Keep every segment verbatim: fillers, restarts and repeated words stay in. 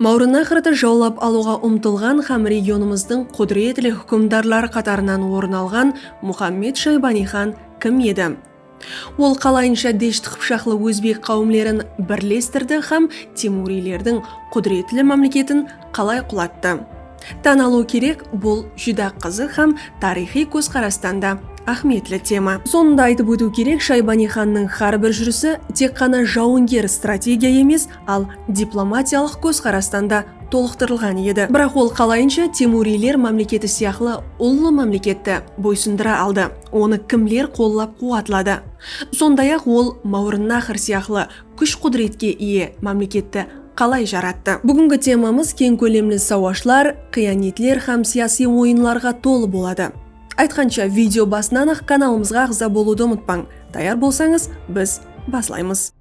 Mawrannaxrdı jawlap alıwǵa umtılǵan hám regionımızdıń qúdiretli húkimdarları qatarınan orın alǵan Muhammed Shaybaniyxan kim edi? Ol qalayınsha Deshti qıpshaqlı ózbek qáwimlerin birlestirdi hám Temuriylerdiń qúdiretli mámleketin qalay qulattı? Tán alıw kerek, bul júdá qızıq hám tariyxıy kózqarastan da áhmiyetli tema. Sonı da aytıp ótiw kerek, Shaybaniyxannıń hár bir júrisi tek ǵana jawınger strategiya emes, al diplomatiyalıq kózqarastan da tolıqtırılǵan edi. Biraq ol qalayınsha Temuriyler mámleketi sıyaqlı ullı mámleketti boysındıra aldı? Onı kimler qollap-quwatladı? Sonday-aq, ol Mawrannaxr sıyaqlı kúsh-qúdiretke iye mámleketti qalay jarattı? Búgingi temamız keń kólemli sawashlar, qıyanetler hám siyasiy oyınlarǵa tolı boladı. Aytqansha, video basınan-aq kanalımızǵa aǵza bolıwdı umıtpań. Tayar bolsańız, biz baslaymız.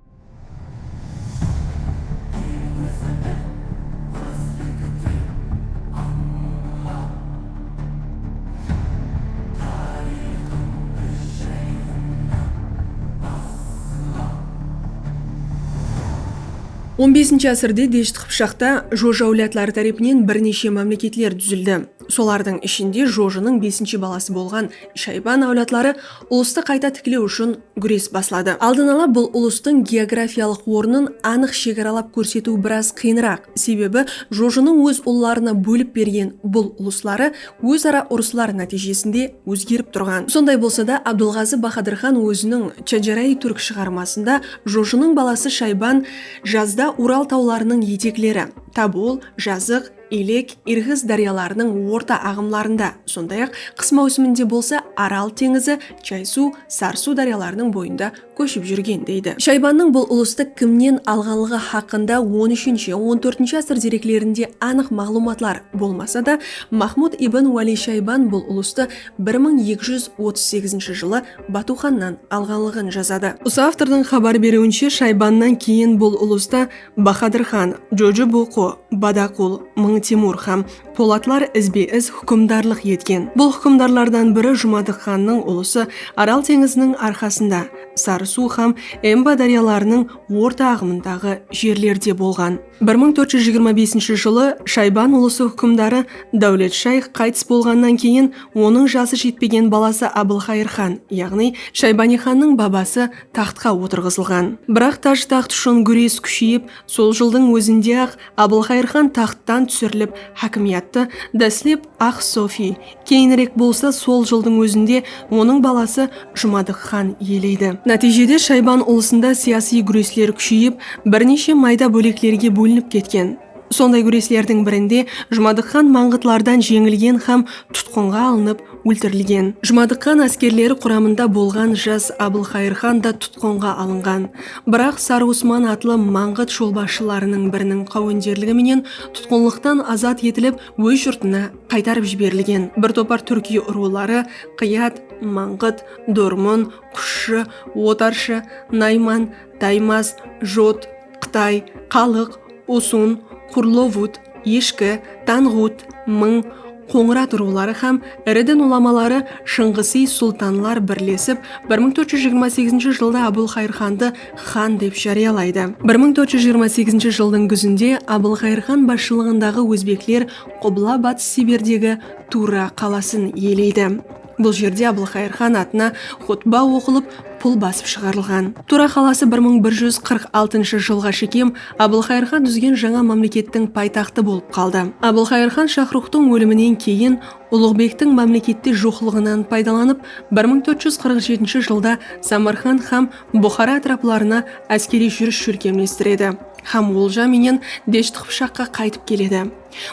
On besinshi ásirde Deshti qıpshaqta Joja áwladları tárepinen bir neshe mámleketler dúzildi. Solardıń ishinde Jojınıń besinshi balası bolǵan Shayban áwladları ulıstı qayta tiklew ushın gúres basladı. Aldın ala bul ulıstıń geografiyalıq ornın anıq shegaralap kórsetiw biraz qıyınıraq, sebebi Jojınıń óz ullarına bólip bergen bul ulısları óz-ara urıslar nátiyjesinde ózgerip turǵan. Sonday bolsa da, Abdılǵazı Bahadır xan óziniń Chajarai túrk shıǵarmasında Jojınıń balası Shayban jazda Ural tawlarınıń etekleri, Tabol, Jazıq, Elek, Irǵız dáryalarınıń orta aǵımlarında, sonday-aq, qıs máwsiminde bolsa Aral teńizi, Chaysuw, Sarsuw dáryalarınıń boyında kóship júrgen, deydi. Shaybannıń bul ulıstı kimnen alǵanlıǵı haqqında on úshinshi, on tórtinshi ásir dereklerinde anıq maǵlıwmatlar bolmasa da, Mahmud ibn Wali Shayban bul ulıstı bir mıń eki júz otız segizinshi jılı Batuxannan alǵanlıǵın jazadı. Usı avtordıń xabar beriwinshe, Shaybannan keyin bul ulıstı Bahadır xan, Joji Boqu, Badaqul, Mıń Temur hám Polatlar izbe-iz húkimdarlıq etken. Bul húkimdarlardan biri Jumadıq xannıń ulısı Aral teńiziniń arqasında, Sarı suw hám Emba dáryalarınıń orta aǵımındaǵı jerlerde bolǵan. Bir mıń tórt júz jigirma besinshi jılı Shayban ulısı húkimdarı Dáwletshay qaytıs bolǵannan keyin, onıń jası jetpegen balası Abılxayır xan, yaǵnıy Shaybaniyxannıń babası taxtqa otırǵızılǵan. Biraq taj-taxt ushın gúres kúsheyip, sol jıldıń ózinde-aq Abılxayır xan taxttan túsirilip, hákimiyattı dáslep Aq Sofi, keyinirek bolsa sol jıldıń ózinde onıń balası Jumadıq xan iyeleydi. Nátiyjede Shayban ulısında siyasiy gúresler kúsheyip, bir neshe mayda bóleklerge bólinip ketken. Sonday gúreslerdiń birinde Jumadıq xan mańǵıtlardan jeńilgen hám tutqınǵa alınıp óltirilgen. Jumadıq xan áskerleri quramında bolǵan jas Abılxayır xan da tutqınǵa alınǵan. Biraq Sarı Usman atlı mańǵıt jolbasshılarınıń biriniń qáwenderligi menen tutqınlıqtan azat etilip, óz jurtına qaytarıp jiberilgen. Bir topar túrkiy urıwları Qıyat, Mańǵıt, Dormon, Qusshı, Otarshı, Nayman, Taymaz, Jot, Qıtay, Qalıq, Usun, Qurlovut, Eshki, Tanǵut, Mıń, Qońırat urıwları hám iri din ulamaları Shıńǵısıy sultanlar birlesip, bir mıń tórt júz jigirma segizinshi jılda Abılxayır xandı xan dep járiyalaydı. Bir mıń tórt júz jigirma segizinshi jıldıń gúzinde Abılxayır xan basshılıǵındaǵı ózbekler qubla-batıs Sibirdegi Tura qalasın iyeleydi. Bul jerde Abılxayır xan atına xutba oqılıp, pul basıp shıǵarılǵan. Tura qalası bir mıń bir júz qırq altınshı jılǵa shekem Abılxayır xan dúzgen jańa mámlekettiń paytaxtı bolıp qaldı. Abılxayır xan Shaxruxtıń óliminen keyin Uluǵbektiń mámlekette joqlıǵınan paydalanıp, bir mıń tórt júz qırq jetinshi jılda Samarqand hám Buxara átiraplarına áskeriy júris shólkemlestiredi hám olja menen Deshti qıpshaqqa qaytıp keledi.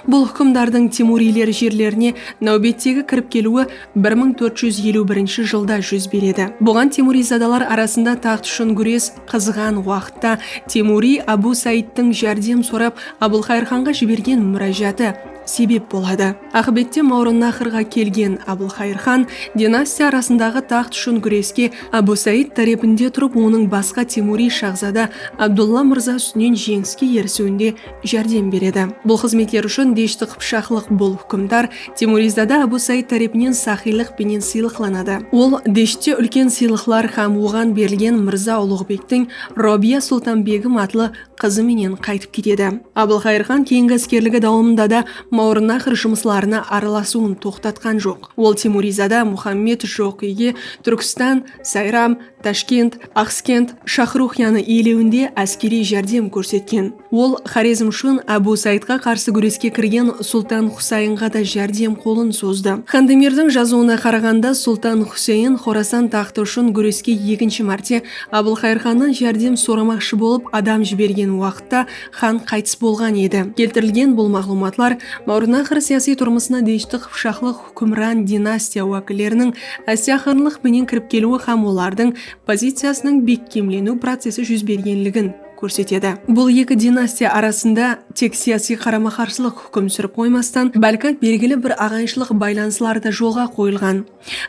Bul húkimdardıń Temuriyler jerlerine náwbettegi kirip keliwi bir mıń tórt júz eliw birinshi jılda júz beredi. Buǵan Temuriyzadalar arasında taxt ushın gúres qızǵan waqıtta Temuriy Abu Saidtiń járdem sorap, Abılxayır xanǵa jibergen múrájatı sebep boladı. Aqıbette Mawrannaxrǵa kelgen Abılxayır xan dinastiya arasındaǵı taxt ushın gúreske Abu Said tárepinde turıp, onıń basqa Temuriy shahzada Abdulla mırza ústinen jeńiske erisiwinde járdem beredi. Bul xızmetler ushın Deshti qıpshaqlıq bul húkimdar Temurizada Abu Said tárepinen saxıylıq penen sıylıqlanadı. Ol Deshtte úlken sıylıqlar hám oǵan berilgen Mırza Uluǵbektiń Robiya Sultanbegim atlı qızı menen qaytıp ketedi. Abılxayır xan keyingi áskerligi dawamında da Mawrannaxr jumıslarına aralasıwın toqtatqan joq. Ol Temurizada Muhammed Joqiyge Túrkstan, Sayram, Tashkent, Axskent, Shaxruxyanı iyelewinde áskeriy járdem kórsetken. Ol Xorezm ushın Abu Saidqa qarsı gúreske kirgen Sultan Xusayınǵa da járdem qolın sozdı. Xandemirdiń jazıwına qaraǵanda, Sultan Xuseyn Xorasan taxtı ushın gúreske ekinshi márte Abılxayır xannan járdem soramaqshı bolıp adam jibergen waqıtta xan qaytıs bolǵan edi. Keltirilgen bul maǵlıwmatlar Mawrannaxr siyasiy turmısına Deshti qıpshaqlıq húkimran dinastiya wákilleriniń ásiyaxanlıq penen kirip keliwi hám olardıń poziciyasınıń bekkemleniw procesi júz bergenligin kórsetedi. Bul eki dinastiya arasında tek siyasiy qarama-qarsılıq húkim súrip qoymastan, bálki belgili bir aǵayinshılıq baylanısları da jolǵa qoyılǵan.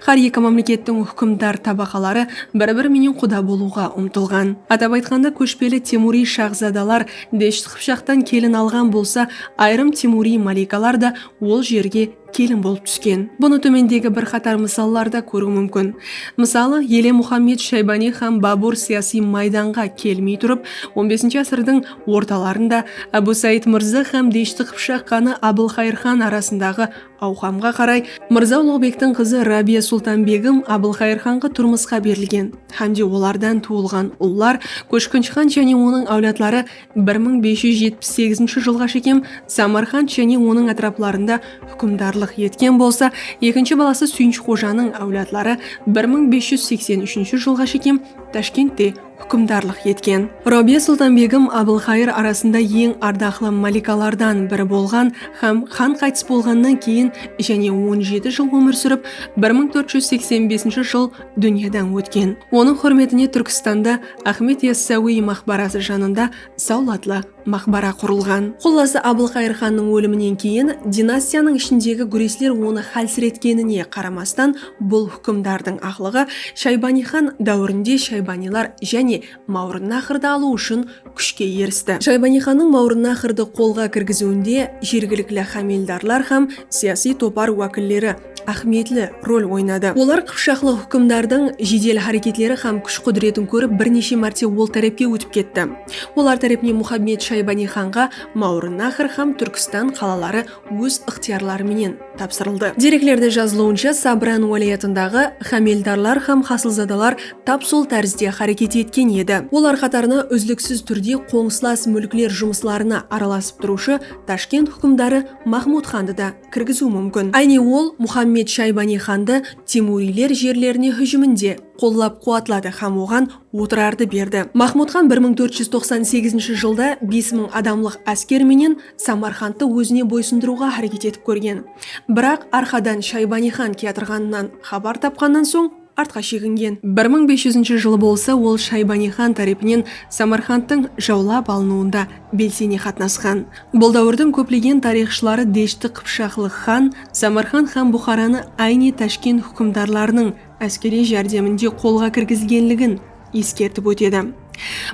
Hár eki mámlekettiń húkimdar tabaqaları bir-biri menen quda bolıwǵa umtılǵan. Atap aytqanda, kóshpeli Temuriy shahzadalar Deshti qıpshaqtan kelin alǵan bolsa, ayırım Temuriy maliykalar da ol jerge kelin bolıp túsken. Bunı tómendegi bir qatar mısallarda kóriw múmkin. Mısalı, ele Muhammed Shaybaniy hám Babur siyasiy maydanǵa kelmey turıp, on besinshi ásirdiń ortalarında Abu Said mırza hám Deshti qıpshaq xanı Abılxayır xan arasındaǵı awqamǵa qaray Mırza Uluǵbektiń qızı Rabiya Sultanbegim Abılxayır xanǵa turmısqa berilgen hám de olardan tuwılǵan ullar Kóshkinshi xan jáne onıń áwladları bir mıń bes júz jetpis segizinshi jılǵa shekem Samarqand jáne onıń átiraplarında húkimdarlıq etken bolsa, ekinshi balası Súyinsh xojanıń áwladları bir mıń bes júz seksen úshinshi jılǵa shekem Tashkentte húkimdarlıq etken. Robiya Sultanbegim Abılxayır arasında eń ardaqlı malikalardan biri bolǵan hám xan qaytıs bolǵannan keyin jáne on jeti jıl ómir súrip, bir mıń tórt júz seksen besinshi jıl dúnyadan ótken. Onıń húrmetine Túrkistanda Axmed Yassawiy maqbarası janında sawlatlı maqbara qurılǵan. Qullası, Abılxayır xannıń óliminen keyin dinastiyanıń ishindegi gúresler onı hálsiretkenine qaramastan, bul húkimdardıń aqlıǵı Shaybaniy xan dáwirinde shaybaniylar jáne Mawrannaxrdı alıw ushın kúshke eristi. Shaybaniy xannıń Mawrannaxrdı qolǵa kirgiziwinde jergilikli hámeldarlar hám siyasiy topar wákilleri áhmiyetli rol oynadı. Olar qıpshaqlı húkimdardıń jedel háreketleri hám kúsh-qúdiretin kórip, bir neshe márte ol tárepke ótip ketti. Olar tárepinen Muhammed Shaybaniy xanǵa Mawrannaxr hám Túrkistan qalaları óz ıqtıyarları menen tapsırıldı. Dereklerde jazılıwınsha, Sabran wálayatındaǵı hámeldarlar hám hasılzadalar tap sol tárizde háreket etken edi. Olar qatarına úzliksiz túrde qońsılas múlkler jumıslarına aralasıp turıwshı Tashkent húkimdarı Mahmud xandı da kirgiziw múmkin. Áyne ol Muhammed Shaybaniy xandı Temuriyler jerlerine hújiminde qollap-quwatladı hám oǵan otırardı berdi. Mahmud xan bir mıń tórt júz toqsan segizinshi jılda bes mıń adamlıq ásker menen Samarqandtı ózine boysındırıwǵa háreket etip kórgen. Biraq arqadan Shaybaniy xan kiyatırǵanınan xabar tapqannan soń, artqa shegingen. Bir mıń bes júzinshi jılı bolsa ol Shaybaniy xan tárepinen Samarqandtıń jawlap alınıwında belsene qatnasqan. Bul dáwirdiń kóplegen tariyxshıları Deshti qıpshaqlıq xan Samarqand hám Buxaranı áyne Tashkent húkimdarlarınıń áskeriy járdeminde qolǵa kirgizgenligin eskertip ótedi.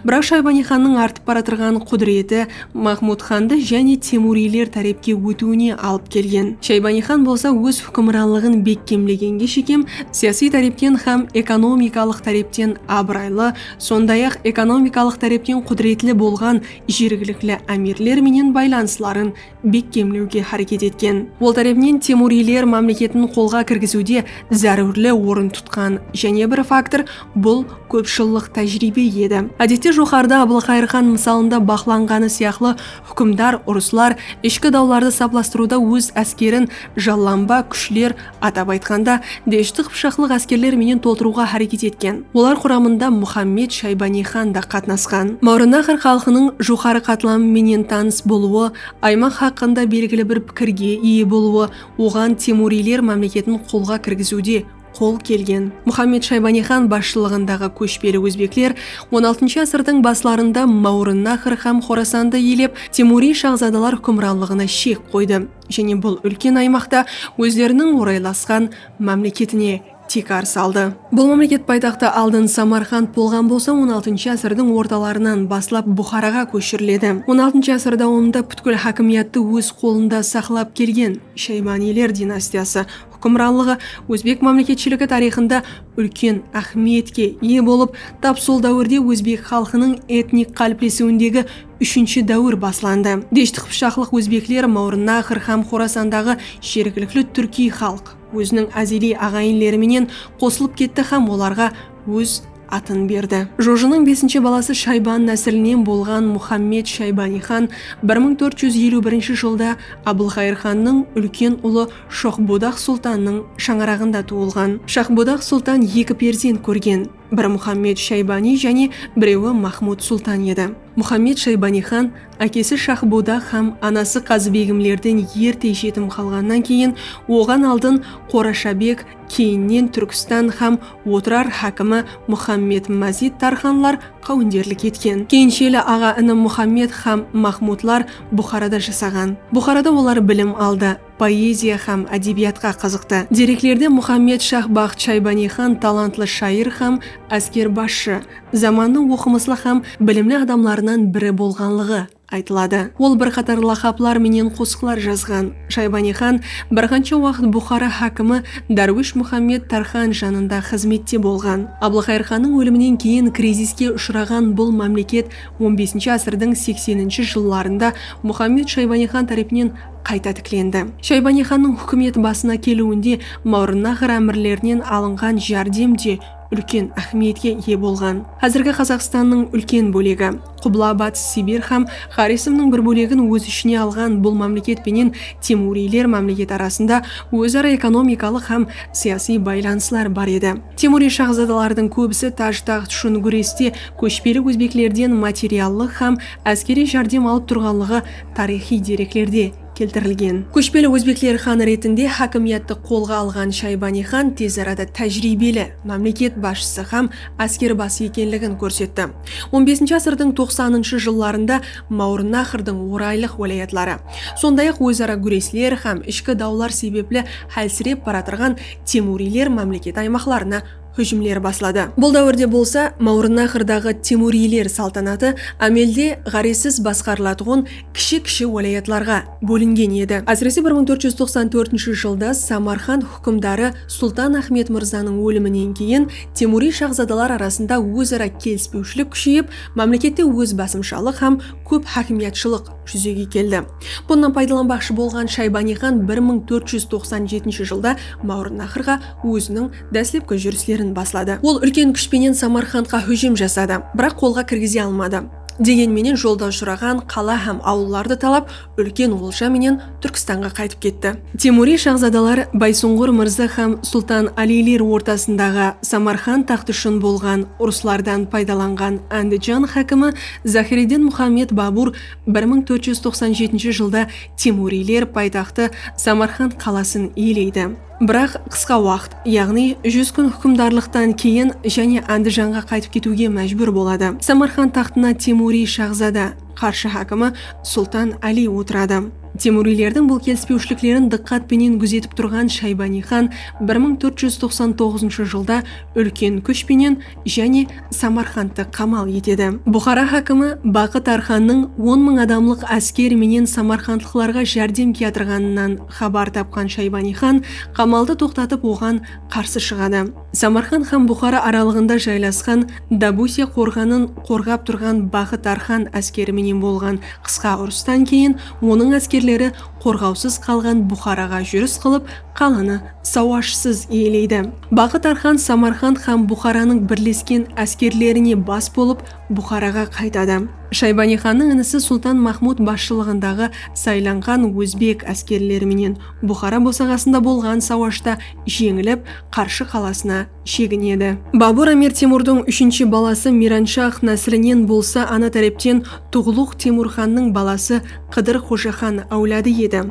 Biraq Shaybaniy xannıń artıp baratırǵan qúdireti Mahmud xandı jáne Temuriyler tárepke ótiwine alıp kelgen. Shaybaniy xan bolsa óz húkimranlıǵın bekkemlegenge shekem siyasiy tárepten hám ekonomikalıq tárepten abıraylı, sonday-aq, ekonomikalıq tárepten qúdiretli bolǵan jergilikli ámirler menen baylanısların bekkemlewge háreket etken. Ol tárepinen Temuriyler mámleketin qolǵa kirgiziwde zárúrli orın tutqan jáne bir faktor bul kóp jıllıq tájiriybe edi. Ádette, joqarıda Abılqayır xan mısalında baqlanǵanı sıyaqlı húkimdar urıslar, ishki dawlardı saplastırıwda óz áskerin jallanba kúshler, atap aytqanda, Deshti qıpshaqlıq áskerler menen toltırıwǵa háreket etken. Olar quramında Muhammed Shaybaniy xan da qatnasqan. Mawrannaxr xalqınıń joqarı qatlamı menen tanıs bolıwı, aymaq haqqında belgili bir pikirge iye bolıwı oǵan Temuriyler mámleketin qolǵa kirgiziwde qol kelgen. Muhammed Shaybaniyxan basshılıǵındaǵı kóshpeli ózbekler on altınshı ásirdiń baslarında Mawrınnahr hám Xorasandı iyelep, Temuriy shahzadalar húkimranlıǵına shek qoydı. Jáne bul úlken aymaqta ózleriniń oraylasqan mámleketine tiykar saldı. Bul mámleket paytaxtı aldın Samarqand bolǵan bolsa, on altınshı ásirdiń ortalarınan baslap Buxaraǵa kóshiriledi. On altınshı ásir dawamında pútkil hákimiyattı óz qolında saqlap kelgen Shaybaniyler dinastiyası húkimranlıǵı ózbek mámleketshiligi tariyxında úlken áhmiyetke iye bolıp, tap sol dáwirde ózbek xalqınıń etnik qáliplesiwindegi úshinshi dáwir baslandı. Deshti qıpshaxlıq ózbekler Mawrınnahr hám Xorasandaǵı jergilikli túrkiy xalıq, óziniń ázeliy aǵayinleri menen qosılıp ketti hám olarǵa óz atın berdi. Jojınıń besinshi balası Shayban násilinen bolǵan Muhammed Shaybaniyxan bir mıń tórt júz eliw birinshi jılda Abılqayırxannıń úlken ulı Shohbudax sultannıń shańaraǵında tuwılǵan. Shohbudax sultan eki perzent kórgen, biri Muhammed Shaybaniy jáne birewi Mahmud sultan edi. Muhammed Shaybaniyxan ákesi Shahbudax hám anası Qazı-begimlerden erte jetim qalǵannan keyin, oǵan aldın Qorashabek, keyninen Túrkistan hám Otırar hákimi Muhammed Mazid Tarxanlar qáwenderlik etken. Keyinsheli aǵa-ini Muhammed hám Mahmudlar Buxarada jasaǵan. Buxarada olar bilim aldı, poeziya hám ádebiyatqa qızıqtı. Dereklerde Muhammed Shah Baxt Shaybaniyxan talantlı shayır hám áskerbasshı, zamannıń oqımıslı hám bilimli adamlarınan biri bolǵanlıǵı aytıladı. Ol bir qatar laqaplar menen qosıqlar jazǵan. Shaybaniyxan bir qansha waqıt Buxara hákimi Dárwish Muhammed Tarxan janında xızmette bolǵan. Abılqayırxannıń óliminen keyin kriziske ushıraǵan bul mámleket on besinshi ásirdiń sekseninshi jıllarında Muhammed Shaybaniyxan tárepinen qayta tiklendi. Shaybaniyxannıń húkimet basına keliwinde Mawrınnahr ámirlerinen alınǵan járdem de úlken áhmiyetke iye bolǵan. Házirgi Qazaqstannıń úlken bólegi, Qubla-Batıs Sibir hám Xoresemniń bir bólegin óz ishine alǵan bul mámleket penen Temuriyler mámleketi arasında óz-ara ekonomikalıq hám siyasiy baylanıslar bar edi. Temuriy shahzadalardıń kóbisi taj-taxt ushın gúreste kóshpeli ózbeklerden materiallıq hám áskeriy járdem alıp turǵanlıǵı tariyxıy dereklerde keltirilgen. Kóshpeli ózbekler xanı retinde hákimiyattı qolǵa alǵan Shaybaniyxan tez arada tájiriybeli mámleket basshısı hám áskerbası ekenligin kórsetti. On besinshi ásirdiń toqsanınshı jıllarında Mawrınnahrdıń oraylıq wálayatları, sonday-aq, óz-ara gúresler hám ishki dawlar sebepli hálsirep baratırǵan Temuriyler mámleketi aymaqlarına hújimler basladı. Bul dáwirde bolsa Mawrınnahrdaǵı Temuriyler saltanatı ámelde ǵárezsiz basqarılatuǵın kishi-kishi wálayatlarǵa bólingen edi. Ásirese, bir mıń tórt júz toqsan tórtinshi jılda Samarqand húkimdarı Sultan Ahmed mırzanıń óliminen keyin Temuriy shahzadalar arasında óz-ara kelispewshilik kúsheyip, mámlekette óz basımshalıq hám kóp hákimiyatshılıq júzege keldi. Bunnan paydalanbaqshı bolǵan Shaybaniyxan bir mıń tórt júz toqsan jetinshi jılda Mawrınnahrǵa óziniń dáslepki júrislerin basladı. Ol úlken kúsh penen Samarqandqa hújim jasadı, biraq qolǵa kirgize almadı. Degen menen, jolda ushıraǵan qala hám awıllardı talap, úlken olja menen Túrkistanǵa qaytıp ketti. Temuriy shahzadalar Baysunǵur mırza hám Sultan Aliyler ortasındaǵı Samarqand taxtı ushın bolǵan urıslardan paydalanǵan Ándijan hákimi Zahiriddin Muhammed Babur bir mıń tórt júz toqsan jetinshi jılda Temuriyler paytaxtı Samarqand qalasın iyeleydi. Biraq qısqa waqıt, yaǵnıy júz kún húkimdarlıqtan keyin jáne Ándijanǵa qaytıp ketiwge májbúr boladı. Samarqand taxtına Temuriy shahzada, qarshı hákimi Sultan Áliy otıradı. Temuriylerdiń bul kelispewshiliklerin dıqqat penen gúzetip turǵan Shaybaniyxan bir mıń tórt júz toqsan toǵızınshı jılda úlken kúsh penen jáne Samarqandtı qamal etedi. Buxara hákimi Baqı Tarxannıń on mıń adamlıq áskeri menen samarqandlıqlarǵa járdem kiyatırǵanınan xabar tapqan Shaybaniyxan qamaldı toqtatıp, oǵan qarsı shıǵadı. Samarqand hám Buxara aralıǵında jaylasqan Dabusiya qorǵanın qorǵap turǵan Baqı Tarxan áskeri menen bolǵan qısqa urıstan keyin onıń áskerleri qorǵawsız qalǵan Buxaraǵa júris qılıp, qalanı sawashsız iyeleydi. Baqı Tarxan Samarqand hám Buxaranıń birlesken áskerlerine bas bolıp, Buxaraǵa qaytadı. Shaybaniyxannıń inisi Sultan Mahmud basshılıǵındaǵı saylanǵan ózbek áskerleri menen Buxara bosaǵasında bolǵan sawashta jeńilip, Qarshı qalasına sheginedi. Babur Amir Temurdıń úshinshi balası Miranshax násilinen bolsa, ana tárepten Tuǵluq Temurxannıń balası Qıdır Xojaxan áwladı edi.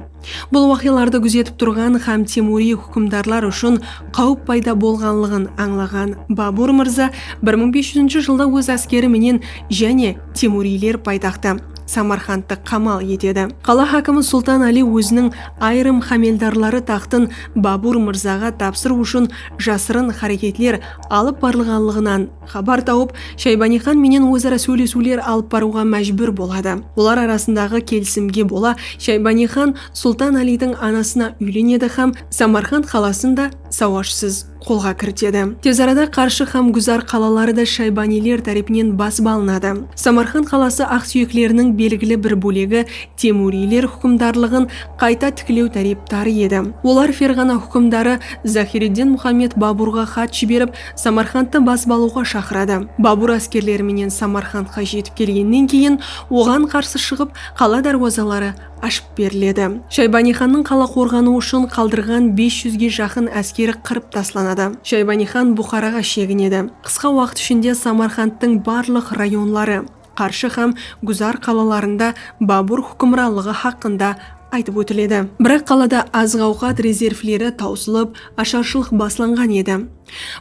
Bul waqıyalardı gúzetip turǵan hám temuriy húkimdarlar ushın qáwip payda bolǵanlıǵın ańlaǵan Babur mırza bir mıń bes júzinshi jılda óz áskeri menen jáne temuriyler paytaxtı Samarqandtı qamal etedi. Qala hákimi Sultan Ali óziniń ayırım hámeldarları taxtın Babur mırzaǵa tapsırıw ushın jasırın háreketler alıp barılǵanlıǵınan xabar tawıp, Shaybaniyxan menen óz-ara sóylesiwler alıp barıwǵa májbúr boladı. Olar arasındaǵı kelisimge bola Shaybaniyxan Sultan Aliydiń anasına úylenedi hám Samarqand qalasın da sawashsız qolǵa kiritedi. Tez arada Qarshı hám Gúzar qalaları da shaybaniyler tárepinen basıp alınadı. Samarqand qalası aqsúyekleriniń belgili bir bólegi temuriyler húkimdarlıǵın qayta tiklew tárepdarı edi. Olar Ferǵana húkimdarı Zahiriddin Muhammed Baburǵa xat jiberip, Samarqandtı basıp alıwǵa shaqıradı. Babur áskerleri menen Samarqandqa jetip kelgennen keyin, oǵan qarsı shıǵıp, qala dárwazaları ashıp beriledi. Shaybaniyxannıń qala qorǵanıw ushın qaldırǵan bes júzge jaqın áskeri qırıp taslanadı. Shaybaniyxan Buxaraǵa sheginedi. Qısqa waqıt ishinde Samarqandtıń barlıq rayonları, Qarshı hám Gúzar qalalarında Babur húkimranlıǵı haqqında aytıp ótiledi. Biraq qalada azıq-awqat rezervleri tawsılıp, asharshılıq baslanǵan edi.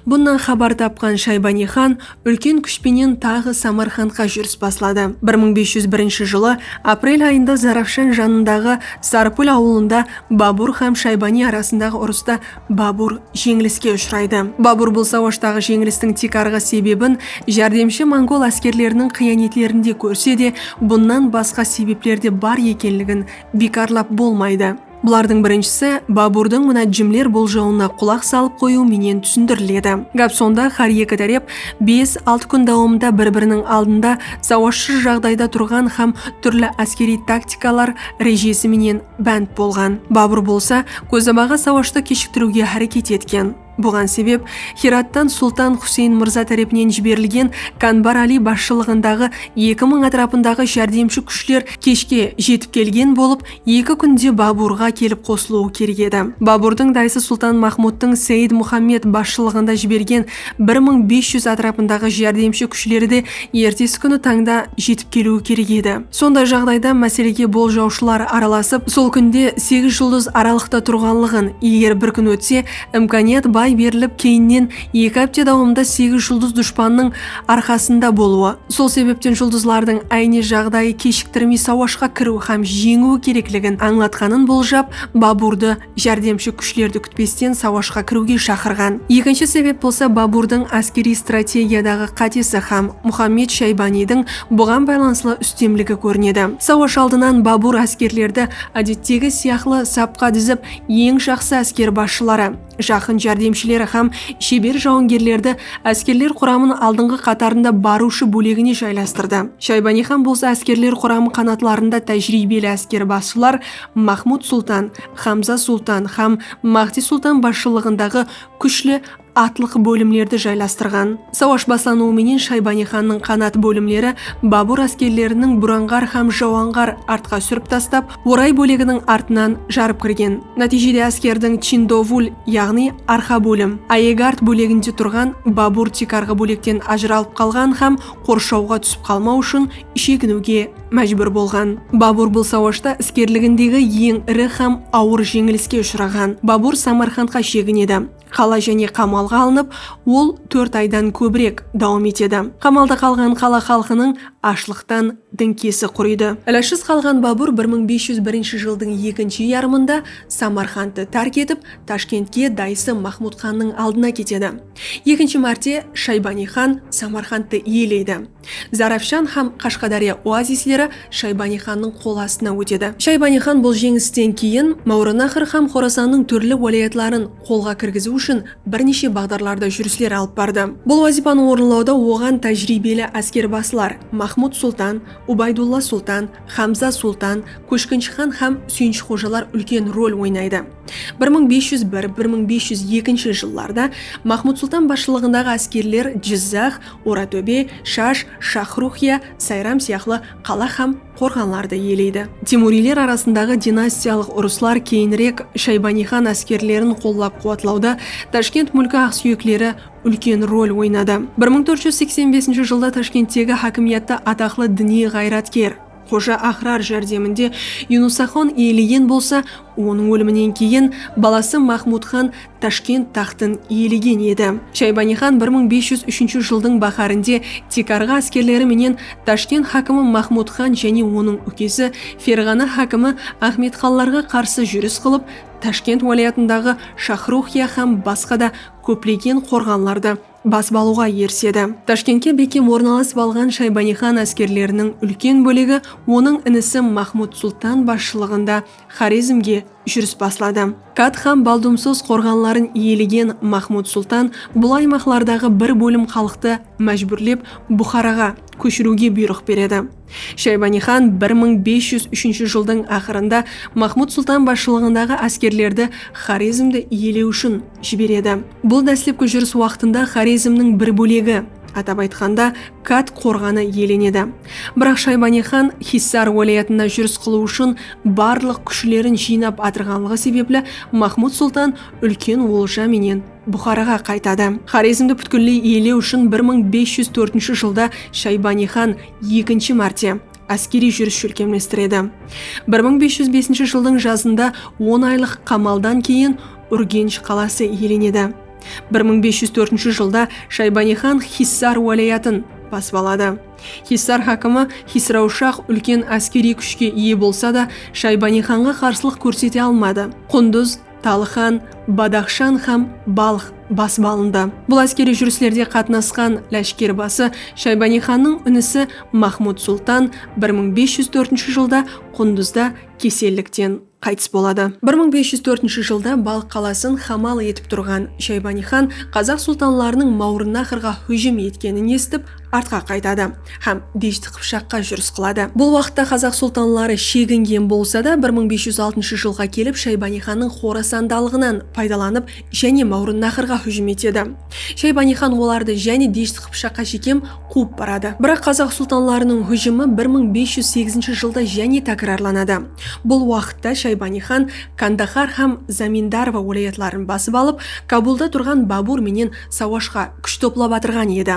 Bunnan xabar tapqan Shaybaniyxan úlken kúsh penen taǵı Samarqandqa júris basladı. Bir mıń bes júz birinshi jılı aprel ayında Zarafshan janındaǵı Sarpul awılında Babur hám Shaybaniy arasındaǵı urısta Babur jeńiliske ushıraydı. Babur bul sawashtaǵı jeńilistiń tiykarǵı sebebin járdemshi mongol áskerleriniń qıyanetlerinde kórse de, bunnan basqa sebepler de bar ekenligin biykarlap bolmaydı. Bulardıń birinshisi Baburdıń múnájjimler boljawına qulaq salıp qoyıw menen túsindiriledi. Gáp sonda, hár eki tárep bes-altı kún dawamında bir-biriniń aldında sawasshı jaǵdayda turǵan hám túrli áskeriy taktikalar rejesi menen bánt bolǵan. Babur bolsa kózabaǵa sawashtı keshiktiriwge háreket etken. Buǵan sebep, Hirattan Sultan Xuseyn mırza tárepinen jiberilgen Kanbar Ali basshılıǵındaǵı eki mıń átirapındaǵı járdemshi kúshler keshke jetip kelgen bolıp, eki kúnde Baburǵa kelip qosılıwı kerek edi. Baburdıń dayısı Sultan Mahmudtıń Seyid Muhammed basshılıǵında jibergen bir mıń bes júz átirapındaǵı járdemshi kúshleri de ertesi kúni tańda jetip keliwi kerek edi. Sonday jaǵdayda máselege boljawshılar aralasıp, sol kúnde segiz juldız aralıqta turǵanlıǵın, eger bir kún ótse, imkaniyat bay berilip, keyninen eki hápte dawamında segiz juldız dushpannıń arqasında bolıwı, sol sebepten juldızlardıń áyne jaǵdayı keshiktirmey sawashqa kiriw hám jeńiwi kerekligin ańlatqanın boljap, Baburdı járdemshi kúshlerdi kútpesten sawashqa kiriwge shaqırǵan. Ekinshi sebep bolsa Baburdıń áskeriy strategiyadaǵı qátesi hám Muhammed Shaybaniydiń buǵan baylanıslı ústemligi kórinedi. Sawash aldınan Babur áskerlerdi, ádettegi sıyaqlı, sapqa dizip, eń jaqsı ásker basshıları, jaqın járdemshileri hám sheber jawıngerlerdi áskerler quramın aldınǵı qatarında barıwshı bólegine jaylastırdı. Shaybaniyxan bolsa áskerler quramı qanatlarında tájiriybeli ásker basshılar Mahmud Sultan, Hamza Sultan hám Mahdi Sultan basshılıǵındaǵı kúshli atlıq bólimlerdi jaylastırǵan. Sawash baslanıwı menen Shaybaniyxannıń qanat bólimleri Babur áskerleriniń buranǵar hám jawanǵar artqa súrip taslap, oray bóleginiń artınan jarıp kirgen. Nátiyjede áskerdiń chindovul, yaǵnıy arqa bólim, ayegard bóleginde turǵan Babur tiykarǵı bólekten ajıralıp qalǵan hám qorshawǵa túsip qalmaw ushın sheginiwge májbúr bolǵan. Babur bul sawashta iskerligindegi eń iri hám awır jeńiliske ushıraǵan. Babur Samarqandqa sheginedi. Qala jáne qamalǵa alınıp, ol tórt aydan kóbirek dawam etedi. Qamalda qalǵan qala xalqınıń ashlıqtan dińkesi qurıydı. Ilajsız qalǵan Babur bir mıń bes júz birinshi jıldıń ekinshi yarımında Samarqandtı tárk etip, Tashkentke dayısı Mahmudxannıń aldına ketedi. Ekinshi márte Shaybaniyxan Samarqandtı iyeleydi. Zarafshan hám Qashqadárya oazisleri Shaybaniyxannıń qol astına ótedi. Shaybaniyxan bul jeńilisten keyin Mawranaxr hám Xorasannıń túrli wálayatların qolǵa kirgiziw ushın bir neshe baǵdarlarda júrisler alıp bardı. Bul wazıypanı orınlawda oǵan tájiriybeli áskerbasılar Mahmud Sultan, Ubaydulla Sultan, Hamza Sultan, Kóshkinshixan hám Súyinshixojalar úlken rol oynaydı. Bir mıń bes júz bir, bir mıń bes júz ekinshi jıllarda Mahmud Sultan basshılıǵındaǵı áskerler Jizzax, Oratóbe, Shash, Shahruxiya, Sayram sıyaqlı qala hám qorǵanlardı iyeleydi. Temuriyler arasındaǵı dinastiyalıq urıslar keyinirek Shaybaniyxan áskerlerin qollap-quwatlawda Tashkent múlki aqsúyekleri úlken rol oynadı. Bir mıń tórt júz seksen besinshi jılda Tashkenttegi hákimiyattı ataqlı diniy ǵayratker Xoja Ahrar járdeminde Yunusaxon iyelegen bolsa, onıń óliminnen keyin balası Mahmudxan Tashkent taxtın iyelegen edi. Shaybaniyxan bir mıń bes júz úshinshi jıldıń báhárinde tiykarǵı áskerleri menen Tashkent hákimi Mahmudxan jáne onıń úkesi Ferǵana hákimi Ahmedxanlarǵa qarsı júris qılıp, Tashkent wálayatındaǵı Shahruxiya hám basqa da kóplegen qorǵanlardı basıp alıwǵa erisedi. Tashkentke bekkem ornalasıp alǵan Shaybaniyxan áskerleriniń úlken bólegi onıń inisi Mahmud Sultan basshılıǵında Xorezmge júris basladı. Kat hám Baldumsos qorǵanların iyelegen Mahmud Sultan bul aymaqlardaǵı bir bólim xalıqtı májbúrlep Buxaraǵa kóshiriwge buyrıq beredi. Shaybaniyxan bir mıń bes júz úshinshi jıldıń aqırında Mahmud Sultan basshılıǵındaǵı áskerlerdi Xorezmdi iyelew ushın jiberedi. Bul dáslepki júris waqtında Xorezmniń bir bólegi, atap aytqanda, Kat qorǵanı iyelenedi. Biraq Shaybaniyxan Xissar wálayatına júris qılıw ushın barlıq kúshlerin jıynap atırǵanlıǵı sebepli Mahmud Sultan úlken olja menen Buxaraǵa qaytadı. Xorezmdi pútkilley iyelew ushın bir mıń bes júz tórtinshi jılda Shaybaniyxan ekinshi márte áskeriy júris shólkemlestiredi. Bir mıń bes júz besinshi jıldıń jazında on aylıq qamaldan keyin Úrgensh qalası iyelenedi. Bir mıń bes júz tórtinshi jılda Shaybaniyxan Xissar wálayatın basıp aladı. Xissar hákimi Xisraushax úlken áskeriy kúshke iye bolsa da, Shaybaniyxanǵa qarsılıq kórsete almadı. Qundız, Talxan, Badaxshan hám Balx basıp alındı. Bul áskeriy júrislerde qatnasqan láshkerbası Shaybaniyxannıń inisi Mahmud Sultan bir mıń bes júz tórtinshi jılda Qundızda kesellikten qaytıs boladı. Bir mıń bes júz tórtinshi jılda Balx qalasın hamal etip turǵan Shaybaniyxan qazaq sultanlarınıń Mawrınnaxrǵa hújim etkenin esitip, artqa qaytadı hám Deshti Qıpshaqqa júris qıladı. Bul waqıtta qazaq sultanları shegingen bolsa da, bir mıń bes júz altınshı jılǵa kelip Shaybaniyxannıń Xorasandalıǵınan paydalanıp, jáne Mawrınnaxrǵa hújim etedi. Shaybaniyxan olardı jáne Deshti Qıpshaqqa shekem quwıp baradı. Biraq qazaq sultanlarınıń hújimi bir mıń bes júz segizinshi jılda jáne tákirarlanadı. Bul waqıtta Shaybaniyxan Kandahar hám Zamindarova wálayatların basıp alıp, Kabulda turǵan Babur menen sawashqa kúsh toplap atırǵan edi.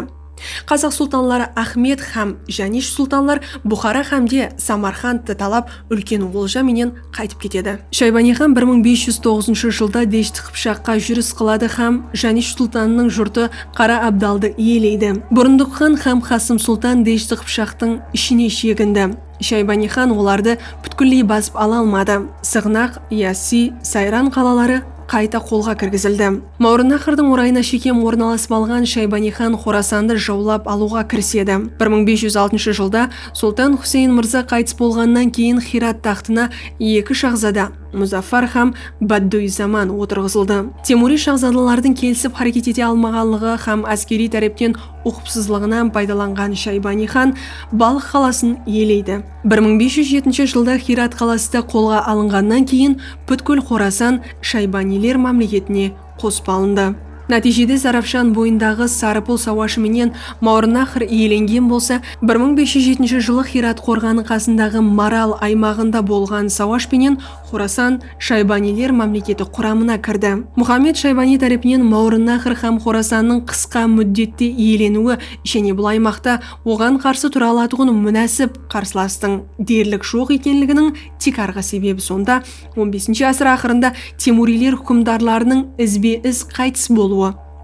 Qazaq sultanları Axmed hám Jánish sultanlar Buxara hám de Samarqandtı talap, úlken olja menen qaytıp ketedi. Shaybaniyxan bir mıń bes júz toǵızınshı jılda Deshti Qıpshaqqa júris qıladı hám Jánish sultanınıń jurtı Qara Abdaldı iyeleydi. Burındıqxan hám Qasım sultan Deshti Qıpshaqtıń ishine shegindi. Shaybaniyxan olardı pútkilley basıp ala almadı. Sıǵnaq, Yassi, Sayran qalaları qayta qolǵa kirgizildi. Mawrınnaxrdıń orayına shekem ornalasıp alǵan Shaybaniyxan Xorasandı jawlap alıwǵa kirisedi. Bir mıń bes júz altınshı jılda Sultan Xuseyn mırza qaytıs bolǵannan keyin Xirat taxtına eki shahzada, Muzaffar hám Badduy Zaman otırǵızıldı. Temuriy shahzadalardıń kelisip háreket ete almaǵanlıǵı hám áskeriy tárepten uqıpsızlıǵınan paydalanǵan Shaybaniyxan Balx qalasın iyeleydi. Bir mıń bes júz jetinshi jılda Xirat qalası da qolǵa alınǵannan keyin pútkil Xorasan Shaybaniyler mámleketine qosıp alındı. Nátiyjede Zarafshan boyındaǵı Sarıpul sawashı menen Mawrınnaxr iyelengen bolsa, bir mıń bes júz jetinshi jılı Xirat qorǵanı qasındaǵı Maral aymaǵında bolǵan sawash penen Xorasan Shaybaniyler mámleketi quramına kirdi. Muhammed Shaybaniy tárepinen Mawrınnaxr hám Xorasannıń qısqa múddette iyeleniwi jáne bul aymaqta oǵan qarsı tura alatuǵın múnásip qarsılastıń derlik joq ekenliginiń tiykarǵı sebebi sonda, on besinshi ásir aqırında Temuriyler húkimdarlarınıń izbe-iz qaytıs bolıwı,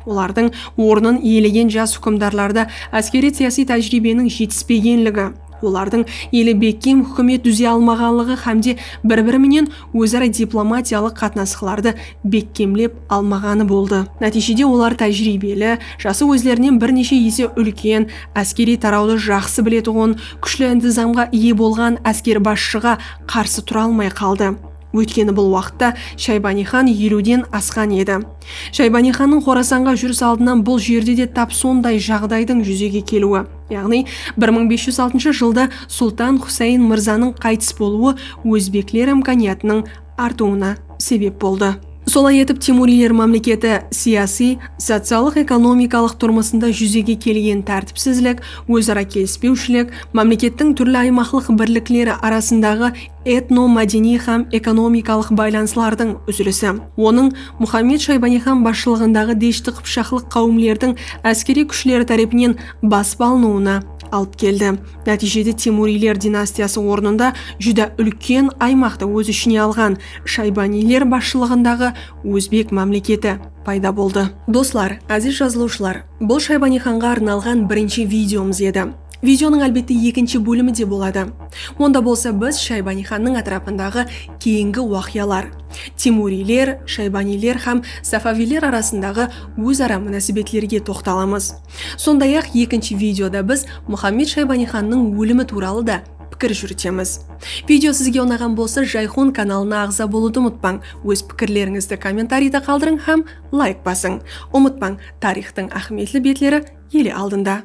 olardıń ornın iyelegen jas húkimdarlarda áskeriy-siyasiy tájiriybeniń jetispegenligi, olardıń ele bekkem húkimet dúze almaǵanlıǵı hám de bir-biri menen óz-ara diplomatiyalıq qatnasıqlardı bekkemlep almaǵanı boldı. Nátiyjede olar tájiriybeli, jası ózlerinen bir neshe ese úlken, áskeriy tarawdı jaqsı biletuǵın, kúshli intizamǵa iye bolǵan ásker basshıǵa qarsı tura almay qaldı. Óytkeni bul waqıtta Shaybaniyxan eliwden asqan edi. Shaybaniyxannıń Xorasanǵa júris aldınan bul jerde de tap sonday jaǵdaydıń júzege keliwi, yaǵnıy bir mıń bes júz altınshı jılda Sultan Xusayn mırzanıń qaytıs bolıwı ózbekler imkaniyatınıń artıwına sebep boldı. Solay etip, Temuriyler mámleketi siyasiy, sociallıq-ekonomikalıq turmısında júzege kelgen tártipsizlik, óz-ara kelispewshilik, mámlekettiń túrli aymaqlıq birlikleri arasındaǵı etno-mádeniy hám ekonomikalıq baylanıslardıń úzilisi, onıń Muhammed Shaybaniyxan basshılıǵındaǵı deshti qıpshaqlıq qáwimlerdiń áskeriy kúshleri tárepinen basıp alınıwına alıp keldi. Nátiyjede Temuriyler dinastiyası ornında júdá úlken aymaqtı óz ishine alǵan Shaybaniyler basshılıǵındaǵı Ózbek mámleketi payda boldı. Doslar, áziz jazılıwshılar, bul Shaybaniyxanǵa arnalǵan birinshi videomız edi. Videonıń, álbette, ekinshi bólimi de boladı. Onda bolsa biz Shaybaniyxannıń átirapındaǵı keyingi waqıyalar, Temuriyler, Shaybaniyler hám Safaviyler arasındaǵı óz-ara múnásibetlerge toqtalamız. Sonday-aq, ekinshi videoda biz Muhammed Shaybaniyxannıń ólimi tuwralı da pikir júritemiz. Video sizge unaǵan bolsa, Jayxun kanalına aǵza bolıwdı umıtpań. Óz pikirlerińizdi kommentariyda qaldırıń hám layk basıń. Umıtpań, tariyxtıń áhmiyetli betleri ele aldında.